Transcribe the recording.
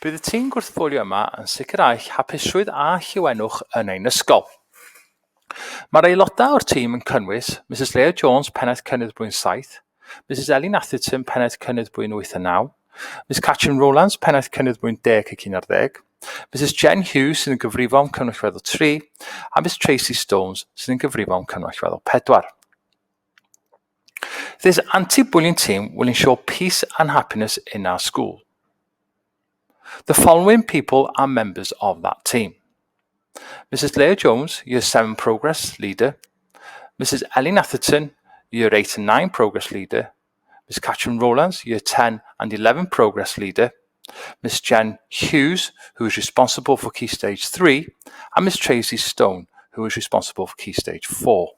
Bydd y tîm gwrthfwlio yma yn sicrhau hapusrwydd a llawenwch yn ein ysgol. Mae'r aelodau o'r tîm yn cynnwys Misus Leah Jones, Pennaeth Cynnydd Blwyddyn 7, Misus Elin Atherton, Pennaeth Cynnydd Blwyddyn 8 a 9, Miss Catrin Rowlands, Pennaeth Cynnydd Blwyddyn 10 ac 11, Misus Jen Hughes sydd yn gyfrifol am Cynnwll Weddol 3, a Miss Tracy Stones sydd yn gyfrifol am Cynnwll Weddol 4. This anti-bullying team will ensure peace and happiness in our school. The following people are members of that team. Mrs Leah Jones, Year 7 Progress Leader, Mrs Ellen Atherton, Year 8 and 9 Progress Leader, Miss Catherine Rowlands, Year 10 and 11 Progress Leader, Miss Jen Hughes, who is responsible for Key Stage 3, and Miss Tracy Stone, who is responsible for Key Stage 4.